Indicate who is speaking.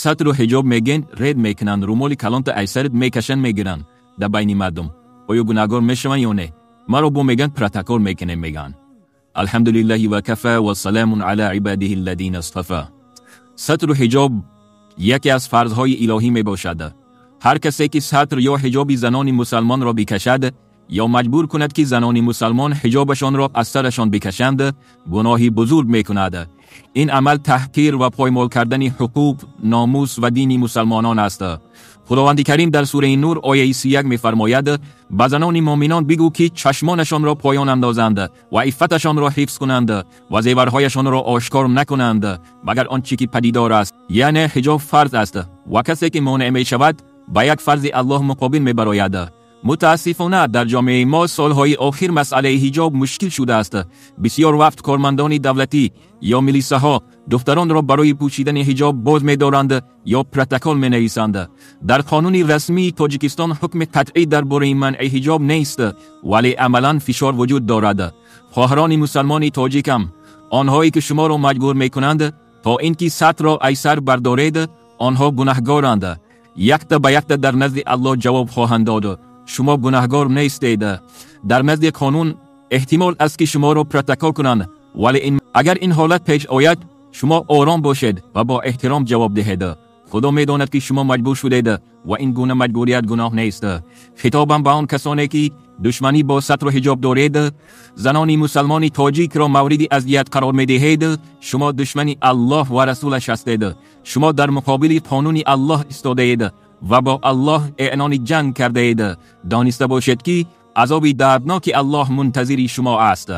Speaker 1: Сатру ҳиҷоб мегӯянд, ред мекунанд, румоли калонта ай сарат мекашанд, мегиранд дар байни мардум. Оё гунаҳгор мешаванд ё не? Маро бо мегӯянд, протокол мекунем мегӯянд. Алҳамдулиллаҳи ва кафа ва саламун ала ибадиҳи аллазина астафа. Сатру ҳиҷоб яке аз фарзҳои илоҳӣ мебошад. Ҳар касе ки сатр ё ҳиҷоби занони мусалмонро бикашад ё маҷбур кунад, ки занони мусалмон ҳиҷобашонро аз сарашон бикашанд, гуноҳи бузург мекунад. Ин амал таҳқир ва поймол кардани ҳуқуқ, номус ва дини мусалмонон аст. Худованди Карим дар сураи Нур ояи 31 мефармояд: ба занони муъминон бигӯ, ки чашмонашонро поён андозанд ва иффаташонро ҳифз кунанд ва зеварҳояшонро ошкор накунанд, магар он чӣ ки падидор аст. Яъне ҳиҷоб фарз аст ва касе ки монеъ мешавад, ба як фарзи Аллоҳ муқобил мебарояд. Мутаассифона, дар ҷомеаи мо солҳои охир масъалаи ҳиҷоб мушкил шудааст. Бисёр вақт кормандони давлатӣ ё милисаҳо духтаронро барои пӯшидани ҳиҷоб боз медоранд ё протокол менависанд. Дар қонуни расмии Тоҷикистон ҳукми қатъӣ дар бораи манъи ҳиҷоб нест, вале амалан фишор вуҷуд дорад. Хоҳарони мусалмони тоҷикам, онҳое ки шуморо маҷбур мекунанд, то ин ки сатрро ай сар бардоред, онҳо гунаҳгоранд. Якта ба якта дар назди Аллоҳ ҷавоб хоҳанд дод. Шумо гунаҳгор нестед. Дар назди қонун эҳтимол аст, ки шуморо протокол кунанд, вале агар ин ҳолат пеш ояд, шумо ором бошед ва бо эҳтиром ҷавоб диҳед. Худо медонад, ки шумо маҷбур шудед ва ин гуна маҷбурият гуноҳ нест. Хитобам ба он касоне, ки душманӣ бо сатру ҳиҷоб доред, занони мусалмони тоҷикро мавриди азият қарор медиҳед: шумо душмани Аллоҳ ва расулаш ҳастед. Шумо дар муқобили қонуни Аллоҳ истодаед ва бо Аллоҳ эълони ҷанг кардаед. Дониста бошед, ки азоби дардноки Аллоҳ мунтазири шумо аст.